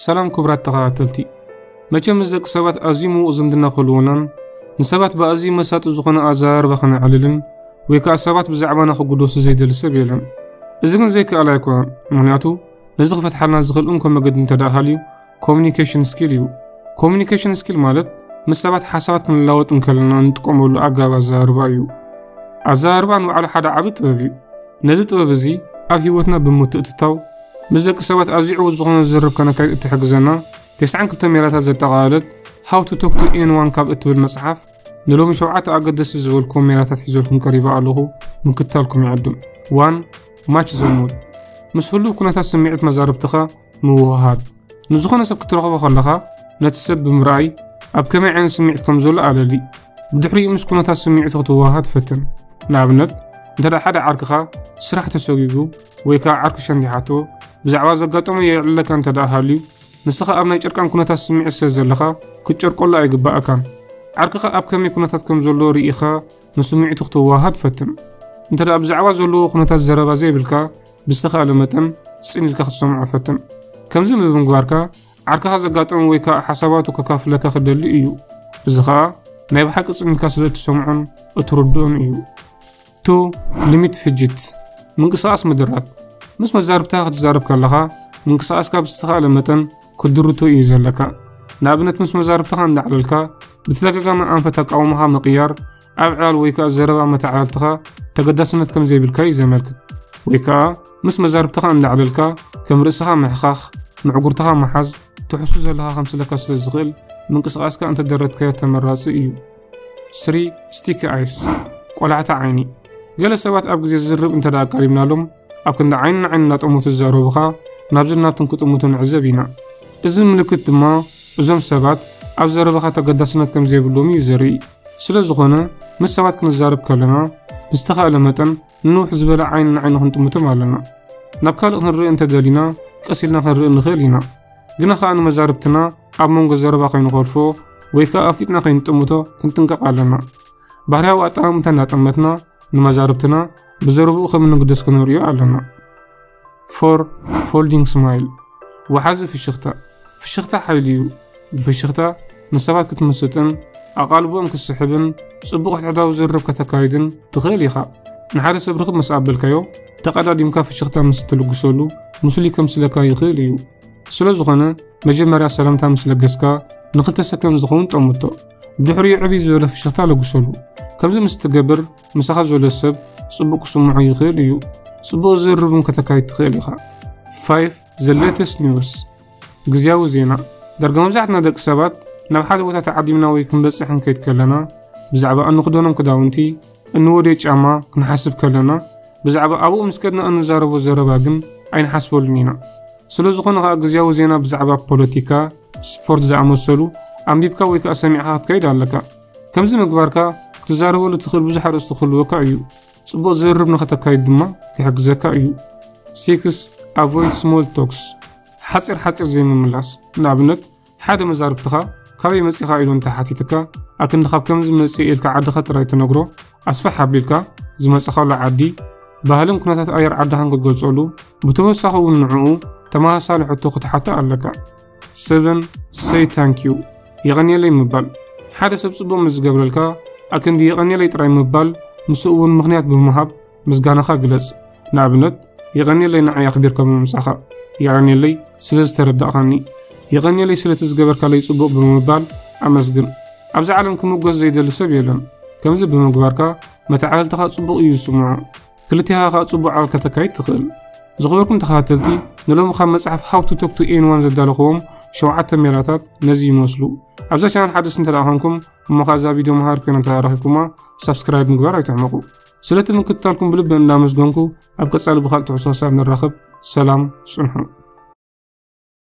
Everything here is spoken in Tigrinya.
ሰላም ክቡራት ተኸታተልቲ። መቸም ምስ ደቂ ሰባት ኣዝዩ ምዉቕ ዝምድና ክህልወናን ንሰባት ብኣዝዩ መሳጢ ዝኾነ ኣዘራርባ ከነዕልልን ወይ ከኣ ሰባት ብዛዕባና ክጉደሱ ዘይደሊ ሰብ የለን። እዚ ግን ዘይከኣል ኣይኮነን፣ ምኽንያቱ ነዚ ክፈትሓልና ዝኽእል እንኮ መገዲ እንተ ደኣ ሃልዩ ኮሚኒኬሽን ስኪል እዩ። ኮሚኒኬሽን ስኪል ማለት ምስ ሰባት ሓሳባት ክንለዋወጥ እንከለና እንጥቀመሉ ኣገባብ ኣዘራርባ እዩ። ኣዘራርባ ንባዕሉ ሓደ ዓቢ ጥበብ እዩ። ነዚ ጥበብ እዚ ኣብ ህይወትና ብምትእትታው ምስ ደቂ ሰባት ኣዝዩ ዕዉት ዝኾነ ዝርርብ ከነካይድ እትሕግዘና ተስዓን ክልተ ሜላታት ዘጠቓለለት How to Talk to Anyone ካብ እትብል መጽሓፍ ንሎሚ ሸውዓተ ኣገደስቲ ዝበልኩዎም ሜላታት ሒዘልኩም ቀሪበ ኣለኹ። ምክትታልኩም ይዕድም። ዋን፣ ማች ዘሙድ። ምስ ህሉው ኩነታት ስምዒት መዛርብትኻ ምውህሃድ። ንዝኾነ ሰብ ክትረኽቦ ከለኻ ነቲ ሰብ ብምርኣይ ኣብ ከመይ ዓይነት ስምዒት ከም ዘሎ ኣለሊ። ብድሕሪኡ ምስ ኩነታት ስምዒቱ ክትወሃሃድ ፈትን። ንኣብነት፣ እንተ ደኣ ሓደ ዓርክኻ ስራሕ ተሰጒጉ ወይ ከኣ ዓርኪ ሸንዲሓቶ ብዛዕባ ዘጋጠሞ የዕልለካ እንተ ደኣ ሃልዩ፣ ንስኻ ኣብ ናይ ጨርቃን ኩነታት ስምዒት ስለ ዘለኻ ክትጨርቀሉ ኣይግባእካን። ዓርክኻ ኣብ ከመይ ኩነታት ከም ዘሎ ርኢኻ ንስምዒቱ ክትወሃሃድ ፈትን። እንተ ደኣ ብዛዕባ ዘለዎ ኩነታት ዘረባ ዘይብልካ ብዝተኻእለ መጠን ጽን ኢልካ ክትሰምዖ ፈትን። ከምዚ ብምግባርካ ዓርክኻ ዘጋጠሞ ወይ ከኣ ሓሳባቱ ከካፍለካ ክደሊ እዩ። እዚ ኸኣ ናይ ብሓቂ ጽን ኢልካ ስለ እትሰምዖን እትርድኦን እዩ። ቱ፣ ሊሚት ፍጅት። ምንቅስቓስ ምድራት። ምስ መዛርብትኻ ክትዛረብ ከለኻ ምንቅስቓስካ ብዝተኻእለ መጠን ክትድርቶ እዩ ዘለካ። ንኣብነት ምስ መዛርብትኻ እንዳዕለልካ ብተደጋጋሚ ኣንፈት ኣቃውማኻ ምቕያር ኣብ ዕላል ወይ ከኣ ዘረባ መተዓላልትኻ ተገዳስነት ከም ዘይብልካ እዩ ዘመልክት። ወይ ከኣ ምስ መዛርብትኻ እንዳዕለልካ ከም ርእስኻ ምሕኻኽ፣ ምዕጉርትኻ ምሓዝ፣ ትሕሱ ዘለኻ ከምስለካ ስለ ዝኽእል ምንቅስቓስካ እንተደረትካዮ ተመራጺ እዩ። ስሪ፣ ስቲኪ ኣይስ፣ ቆላዕታ ዓይኒ። ገለ ሰባት ኣብ ግዜ ዝርርብ እንተ ደኣ ኣቃሪብናሎም ኣብ ክንዲ ዓይኒ ንዓይኒ እናጠመቱ ዝዛረቡኻ ናብዝን ናብትን ክጥምቱ ንዕዘብ ኢና። እዚ ምልክት ድማ እዞም ሰባት ኣብ ዘረባኻ ተገዳስነት ከም ዘይብሎም እዩ ዘርኢ። ስለ ዝኾነ ምስ ሰባት ክንዛረብ ከለና ብዝተኻእለ መጠን ንንውሕ ዝበለ ዓይኒ ንዓይኒ ክንጥምቶም ኣለና። ናብ ካልእ ክንርኢ እንተ ደሊና ቀስ ኢልና ክንርኢ ንኽእል ኢና። ግና ኸኣ ንመዛርብትና ኣብ መንጎ ዘረባ ከይንኾልፎ ወይ ከኣ ኣፍጢጥና ከይንጥምቶ ክንጥንቀቕ ኣለና። ባህርያዊ ኣጠማምታ እናጠመትና ንመዛርብትና ብዘረብኡ ከም እንግደስ ክነርእዮ ኣለና። ፎር፣ ፎልዲንግ ስማይል፣ ወሓዚ ፍሽኽታ። ፍሽኽታ ሓይሊ እዩ። ብፍሽኽታ ንሰባት ክትምስጥን ኣቓልቦኦም ክትስሕብን ጽቡቕ ሕድሕዳዊ ዝርርብ ከተካይድን ትኽእል ኢኻ። ንሓደ ሰብ ርኽብ ምስ ኣበልካዮ፣ ተቐዳዲምካ ፍሽኽታ ምስ እትልግሰሉ ምስሉ ከምስለካ ይኽእል እዩ። ስለ ዝኾነ መጀመርያ ሰላምታ ምስ ለገስካ ንኽልተ ሰከንድ ዝኸውን ጠምቶ። ብድሕሪኡ ዕብይ ዝበለ ፍሽኽታ ለግሰሉ። ከምዚ ምስ እትገብር ምሳኻ ዘሎ ሰብ ጽቡቕ ክስምዖ ይኽእል እዩ። ጽቡቕ ዝርርብ እውን ከተካይድ ትኽእል ኢኻ። ፋይቭ፣ the latest news፣ ግዝያዊ ዜና። ዳርጋ መብዛሕትና ደቂ ሰባት ናብ ሓደ ቦታ ተዓዲምና ወይ ክንበጽሕ ክንከይድ ከለና ብዛዕባ እንኽደኖም ክዳውንቲ፣ እንወድዮ ጫማ ክንሓስብ ከለና ብዛዕባ ኣብኡ ምስ ከድና እንዛረቦ ዘረባ ግን ኣይንሓስበሉን ኢና። ስለ ዝኾነ ኸኣ ግዝያዊ ዜና ብዛዕባ ፖለቲካ፣ ስፖርት ዝኣመሰሉ ኣንቢብካ ወይ ከኣ ሰሚዕካ ክትከይድ ኣለካ። ከምዚ ምግባርካ ክትዛረበሉ ትኽእል ብዙሕ ኣርእስቲ ክህልወካ እዩ። ጽቡቕ ዝርርብ ንኸተካይድ ድማ ክሕግዘካ እዩ። ሲክስ፣ ኣቮይድ ስሞል ቶክስ፣ ሓጺር ሓጺር ዘይምምላስ። ንኣብነት ሓደ መዛርብትኻ ካበይ መጺኻ ኢሉ እንተሓቲትካ ኣክንዲ ካብ ከምዚ መጺእ ኢልካ ዓድኻ ጥራይ ትነግሮ። ኣስፍሕ ኣቢልካ ዝመጻኻሉ ዓዲ፣ ባህልን ኩነታት ኣየር ዓድኻን ክትገልጸሉ፣ ብተወሳኺ እውን ንዕኡ ተመሳሳሊ ሕቶ ክትሓቶ ኣለካ። ሰቨን፣ ሰይ ታንክ ዩ፣ የቐንየለይ ምባል። ሓደ ሰብ ጽቡቕ ምስ ዝገብረልካ ኣክንዲ የቐንየለይ ጥራይ ምባል፣ ንሱ እውን ምኽንያት ብምሃብ ምስጋናኻ ግለጽ። ንኣብነት የቐንየለይ ንዓይ ኣኽቢርካ ብምምጻኻ፣ የቐንየለይ ስለ ዝተረዳእኻኒ፣ የቐንየለይ ስለቲ ዝገበርካለይ ጽቡቕ ብምባል ኣመስግን። ኣብዚ ዓለም ክምጎስ ዘይደሊ ሰብ የለን። ከምዚ ብምግባርካ መተዓልልትኻ ጽቡቕ እዩ ዝስምዖ፣ ክልቴኻ ኸኣ ጽቡቕ ዓወት ከተካይድ ትኽእል። ዝኽበርኩም ተኸታተልቲ፣ ንሎሚ ካብ መጽሓፍ How to Talk to Anyone ዘዳለኽዎም ሸውዓተ ሜላታት ነዚ ይመስሉ። ኣብዛ ቻናል ሓደስቲ እንተ ደኣ ኾንኩም እሞ ኸኣ እዛ ቪድዮ መሃር ኮይና እንተ ደኣ ረኺብኩማ ሳብስክራይብ ምግባር ኣይትሕመቑ። ስለቲ ምክትታልኩም ብልቢ እንዳመስገንኩ ኣብ ቀጻሊ ብኻልእ ትሕዝቶ ክሳብ ንራኸብ ሰላም ጽንሑ።